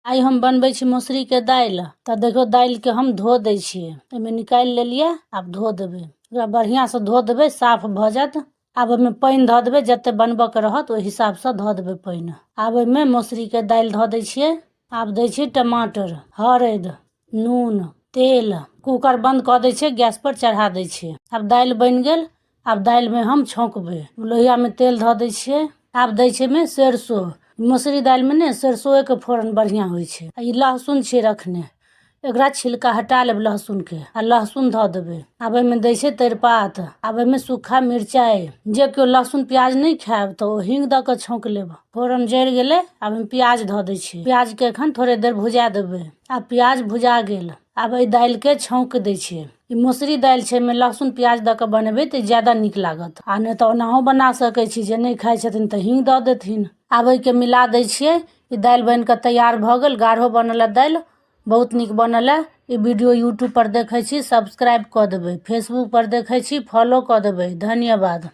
आइ हम बनबै छी मसुरीके दालि। तऽ देखियौ, दालिके हम धो दै छियै। एहिमे निकालि लेलियै, आब धो देबै ओकरा। बढ़िआँसँ धो देबै, साफ भऽ जायत। आब ओहिमे पानि धऽ देबै, जते बनबऽके रहत ओहि हिसाबसँ धऽ देबै पानि। आब ओहिमे मसुरीके दालि धऽ दै छियै। आब दै छियै टमाटर, हरदि, नून, तेल। कूकर बन्द कऽ दै छियै, गैस पर चढ़ा दै छियै। आब दालि बनि गेल। आब दालिमे हम छौँकबै। लोहियामे तेल धऽ दै छियै। आब दै छियै ओहिमे सरिसो। मसुरी दालिमे ने सरिसोएके फोरन बढ़िआँ होइ छै। आ ई लहसुन छियै रखने, एकरा छिलका हटा लेब लहसुनके आ लहसुन धऽ देबै। आब एहिमे दै छै तेजपात। आब एहिमे सूखा मिरचाइ। जे केओ लहसुन प्याज नहि खायब तऽ ओ हींग दऽ कऽ छौँक लेब। फोरन जरि गेलै। आब एहिमे प्याज धऽ दै छियै। प्याजके एखन थोड़े देर भुजा देबै। आब प्याज भुजा गेल। आब एहि दालिके छौँक दै छियै। ई मसुरी दालि छै, एहिमे लहसुन प्याज दऽ कऽ बनेबै तऽ ज्यादा नीक लागत, आ नहि तऽ ओनाहो बना सकै छी। जे नहि खाइ छथिन तऽ हींग दऽ देथिन। आब एहिके मिला दै छियै। ई दालि बनि कऽ तैयार भऽ गेल। गाढ़ो बनल हए दालि, बहुत नीक बनल हए। ई वीडियो यूट्यूबपर देखै छी, सब्सक्राइब कऽ देबै। फेसबुकपर देखै छी, फॉलो कऽ देबै। धन्यवाद।